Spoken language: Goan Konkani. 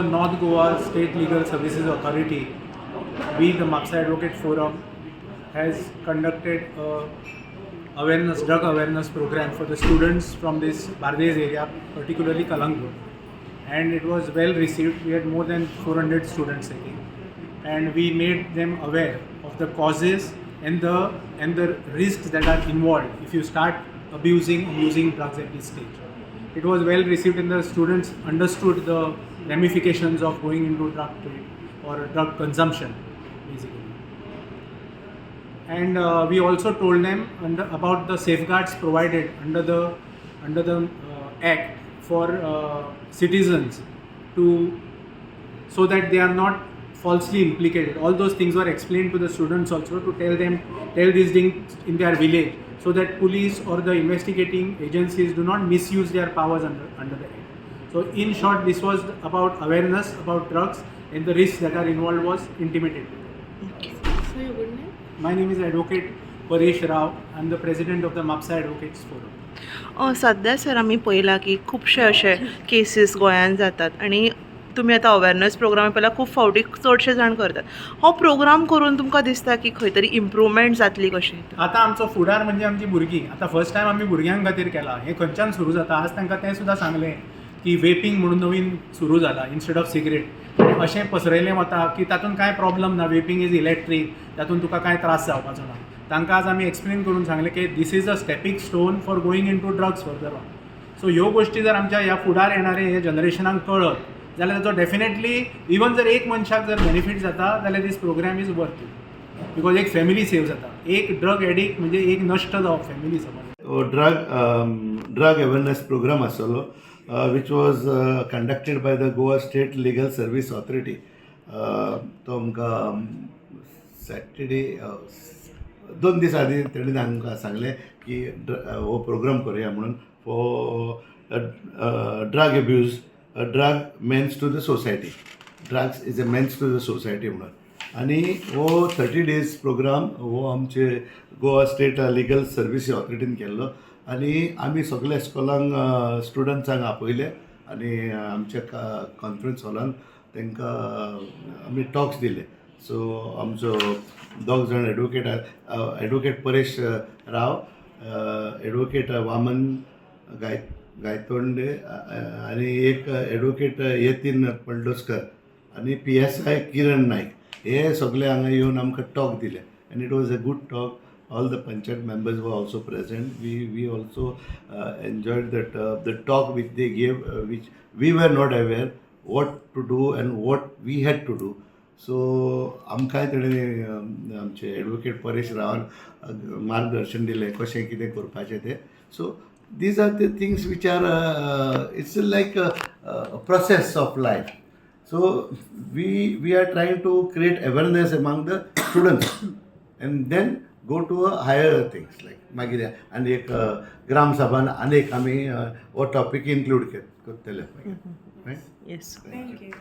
North Goa State Legal Services Authority, we, the Mapsa Advocate Forum, has conducted a awareness drug awareness program for the students from this Bardez area, particularly Calangute, and it was well received. We had more than 400 students, I think, and we made them aware of the causes and the risks that are involved if you start abusing and using drugs at this stage. It was well received and the students understood the ramifications of going into drug trade or drug consumption, basically. And we also told them about the safeguards provided under the act for citizens to so that they are not falsely implicated. All those things were explained to the students also, to tell these things in their village so that police or the investigating agencies do not misuse their powers under the act. So in short, this was about awareness about drugs, and the risks that are involved was intimated. So your good name? My name is Advocate Paresh Rao. I'm the president of the Mapsa Advocates Forum. सध्या सर, आमी पळयलां की खुबशे अशे केसीस गोंयांत जातात आनी तुमी आतां अवेरनस प्रोग्राम पळयल्यार खूब फावटी चडशे जाण करतात. हो प्रोग्राम करून तुमकां दिसता की खंय तरी इम्प्रूवमेंट जातली कशी? आतां आमचो फुडार म्हणजे आमची भुरगीं. आतां फर्स्ट टायम आमी भुरग्यां खातीर केला. हें खंयच्यान सुरू जाता, आज तांकां तें सुद्दां सांगलें की वेपिंग म्हणून नवीन सुरू जाला इन्स्टेड ऑफ सिगरेट. आनी अशें पसरयलें वता की तातूंत कांय प्रॉब्लम ना, वेपिंग is electric, तातूंत तुका कांय त्रास जावपाचो ना. तांकां आज आमी एक्सप्लेन करून सांगलें की this is a stepping stone for going into drugs further on. So ह्यो गोश्टी जर आमच्या ह्या फुडार येणारे हे जनरेशनाक कळत जाल्यार ताचो डेफिनेटली, इवन जर एक मनशाक जर बेनिफीट जाता जाल्यार this program is worth it, because एक फॅमिली सेव जाता. एक ड्रग एडिक्ट म्हणजे एक नश्ट जावप फॅमिली समज. हो ड्रग अवेरनस प्रोग्राम आसतलो, which was conducted by the Goa State Legal Service Authority. तो आमकां सॅटर्डे, 2 दीस आदीं तेणी आमकां सांगलें की हो प्रोग्राम करुया म्हणून for drug abuse, drug menace to the society, drugs is a menace to the society म्हणून. आनी हो 30 डेज प्रोग्राम हो आमचे गोवा स्टेट लिगल सर्वीस ऑथॉरिटीन केल्लो आनी आमी सगल्या इस्कॉलांक स्टुडंट्सांक आपयले आनी आमच्या कॉन्फरन्स हॉलान तांकां आमी टॉक्स दिले. सो आमचो दोग जाण एडवोकेट, एडवोकेट परेश राव, एडवोकेट वामन गायतोंडे आनी एक एडवोकेट येतीन पंडोस्कर आनी पीएसआय किरण नायक, हे सगळे हांगा येवन आमकां टॉक दिले आनी it was a good talk. All the panchayat members were also present. We also enjoyed that the talk which they gave, which we were not aware what to do and what we had to do. So आमकांय तेणें, आमचे एडवोकेट परेश रावान मार्गदर्शन दिलें कशें कितें करपाचें तें. So these are the things which are, it's like process of life. So we are trying to create awareness among the students and then go to a higher things, like मागीर आनी एक ग्राम सभान आनी एक आमी हो टॉपीक इन्क्लूड करतले मागीर, right? Yes. Thank you.